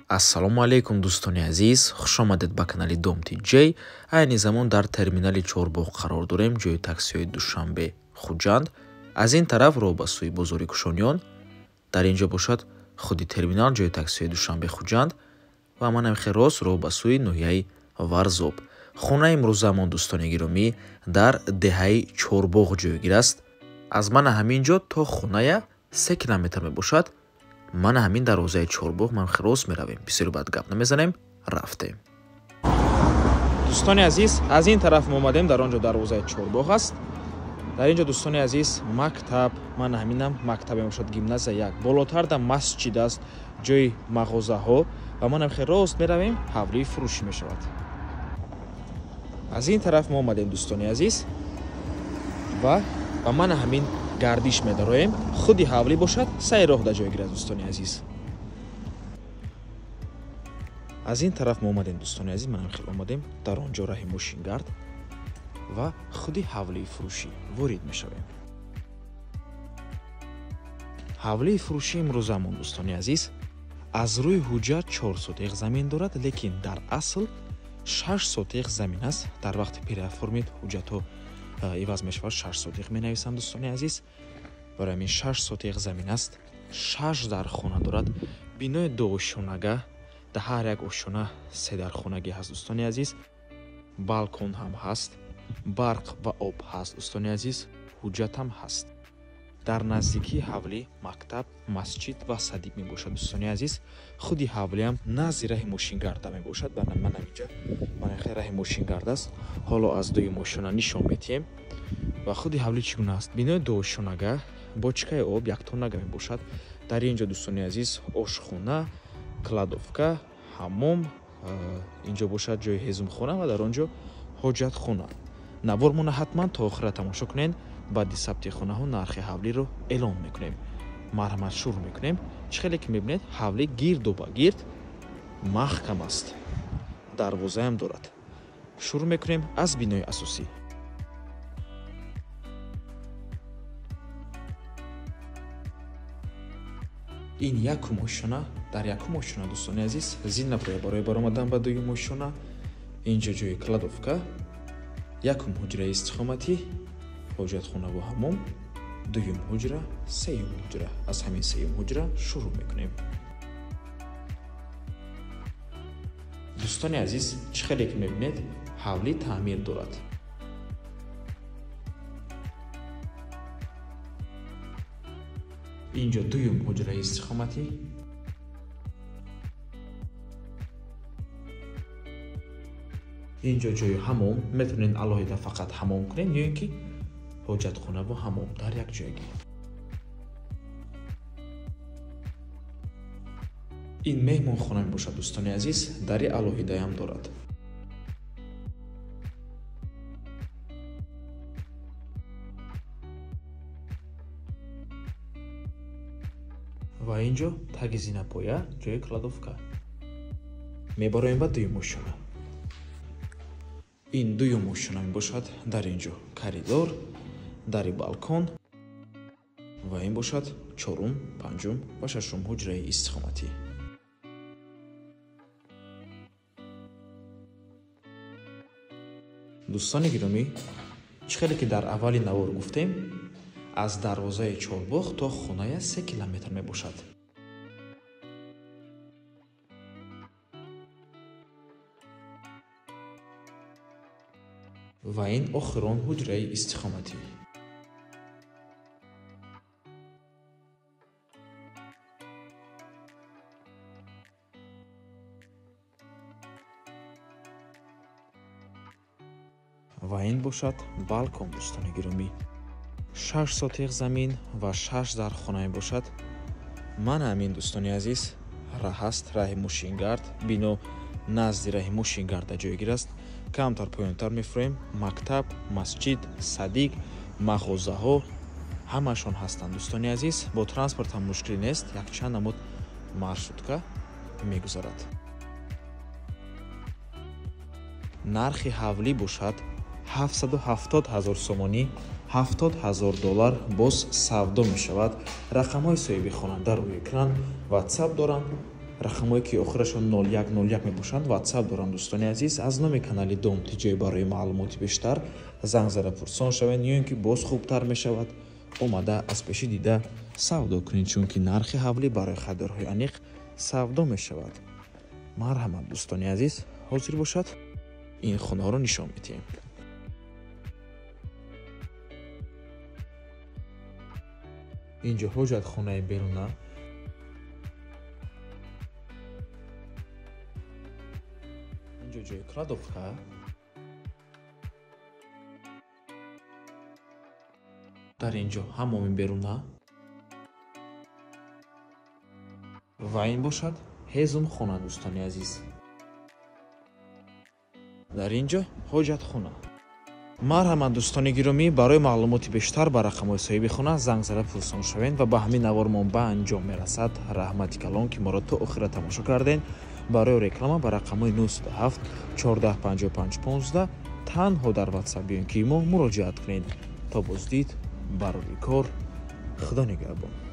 Ассалому алайкум, дӯстони азиз, хуш омадед ба канали Дом TJ. Айни замон дар терминали Чорбоғ қарор дорем, ҷои таксиҳои Душанбе Хуҷанд. Аз ин тараф роҳ ба сӯи бозори Кушониён. Дар ин ҷо бошад худи терминал, ҷои таксиҳои Душанбе Хуҷанд ва манам хел рост роҳ ба сӯи ноҳияи Варзоб. Хонаи имрӯзамон, дӯстони гиромӣ, дар деҳаи Чорбоғ ҷойгир аст. Аз мана ҳамин ҷо то хоная 3 километр мебошад. Мана ҳамин дарвозаи Чорбоғ ман хел рост меравем. Бисёр бад гап намезанем, рафтем. Дӯстони азиз, аз ин тараф мо омадем, дар он ҷо дарвозаи Чорбоғ аст. Дар ин ҷо, дӯстони азиз, мактаб, мана ҳаминам мактаб мебошад, гимназия 1. Болотар дар масҷид аст, ҷои мағозаҳо ва манам хел рост меравем, ҳавлии фурӯшӣ мешавад. Аз ин тараф мо омадем, дӯстони азиз, ва ба мана ҳамин гардиш медароем. Худи ҳавлӣ бошад, саи роҳ дар ҷойгир аст, дӯстони азиз. Аз ин тараф мо омадем, дӯстони азиз, манам хел омадем, дар он ҷо раҳи мошингард ва худи ҳавлии фурӯшӣ ворид мешавем. Ҳавлии фурӯшӣ имрӯзамон, дӯстони азиз, аз рӯи ҳуҷҷат 4 сотиқ замин дорад, лекин дар асл 6 сотиқ замин аст. Дар вақти переоформит ҳуҷҷатҳо иваз мешавад, 6 сотиқ менависам, дӯстони азиз. Барои ҳамин 6 сотиқ замин аст, 6 дархона дорад. Бинои дуошонага, дар ҳар як ошёна 3 дархонагӣ ҳаст, дӯстони азиз. Балкон ҳам ҳаст, барқ ва об ҳаст, дӯстони азиз, ҳуҷҷат ҳам ҳаст. Дар наздикии ҳавлӣ мактаб, масҷид ва садик мебошад, дӯстони азиз. Худи ҳавлиам назди раҳи мошингарда мебошад. Ман ҳаминҷа мана раҳи мошингард аст. Ҳоло аз дуюм ошёна нишон медиҳем. Ва худи ҳавлӣ чӣ гуна аст? Бинои дуошёнага, бочкаи об яктонага мебошад. Дар ин ҷо, дӯстони азиз, ошхона, кладовка, ҳаммом, инҷо бошад ҷои ҳезумхона ва дар он ҷо ҳоҷатхона. Навормона ҳатман то охира тамошо кунед. Баъди сабти хонаҳо нархи ҳавлиро эълон мекунем. Марҳамат, шурӯъ мекунем. Чӣ хеле ки мебинед, ҳавлӣ гирду ба гирд маҳкам аст, дарвозаам дорад. Шурӯъ мекунем аз бинои асосӣ. Ин якум ошёна. Дар якум ошёна, дӯстони азиз, зина барои баромадан ба дуюм ошёна. Инҷо ҷои кладовка, якум ҳуҷраи истиқоматӣ, ҳоҷатхона ва ҳаммом, дуюм ҳуҷра, сеюм ҳуҷра. Аз ҳамин сеюм ҳуҷра шурӯъ мекунем. Дӯстони азиз, чӣ хеле ки мебинед, ҳавлӣ таъмир дорад. Инҷо дуюм ҳуҷраи истиқоматӣ, инҷо ҷои ҳаммом. Метавонед алоҳида фақат ҳаммом кунед ё ин ки ҳоҷатхона ва ҳаммом дар як ҷойгӣ. Ин меҳмонхона мебошад, дӯстони азиз, дари алоҳидаям дорад. Ва инҷо таги зинапоя ҷои кладовка. Мебароем ба дуюм ошёна. Ин дуюм ошёна мебошад. Дар ин ҷо коридор, дари балкон ва ин бошад чорум, панҷум ва шашум ҳуҷраи истиқоматӣ. Дӯстони гиромӣ, чӣ хеле ки дар аввали навор гуфтем, аз дарвозаи Чорбоғ то хоная 3 километр мебошад. Ва ин охирон ҳуҷраи истиқоматӣ. Ва ин бошад балкон, дӯстони гиромӣ. 6 сотиқ замин ва 6 дархона мебошад. Мана ҳамин, дӯстони азиз, раҳ аст, раҳи мошингард. Бино назди раҳи мошингарда ҷойгир аст. Камтар поёнтар мефурем, мактаб, масҷид, садик, мағозаҳо ҳамашон ҳастанд, дӯстони азиз. Бо транспорт ҳам мушкилӣ нест, якчанд намуд маршрутка мегузарад. Нархи ҳавлӣ бошад 770 000 сомонӣ, 70 000 доллар боз савдо мешавад. Рақамҳои соҳиби хона дар рӯи экран, WhatsApp доранд. Рақамҳое ки охирашон 0101 мебошанд, WhatsApp доранд дӯстони азиз. Аз номи канали Дом Тиҷои барои маълумоти бештар занг зада пурсон шавед, ё ин ки боз хубтар мешавад омада аз пеши дида савдо кунед, чунки нархи ҳавлӣ барои харидорҳои аниқ савдо мешавад. Марҳамат дӯстони азиз, ҳозир бошад ин хонаҳоро нишон медиҳем. Инҷо ҳоҷатхонаи беруна. Инҷо ҷои кладовка. Дар инҷо ҳаммоми беруна ва ин бошад ҳезумхона дӯстони азиз. Дар инҷо ҳоҷатхона. Марҳамат дӯстони гиромӣ, барои маълумоти бештар ба рақамҳои соҳиби хона занг зада пурсон шавед ва ба ҳамин навормон ба анҷом мерасад. Раҳмати калон ки моро то охира тамошо кардед. Барои реклама ба рақамҳои 907 14 55 15 танҳо дар WhatsApp ё ин ки мо муроҷиат кунед. То боздид, барори кор, Худо нигаҳбон.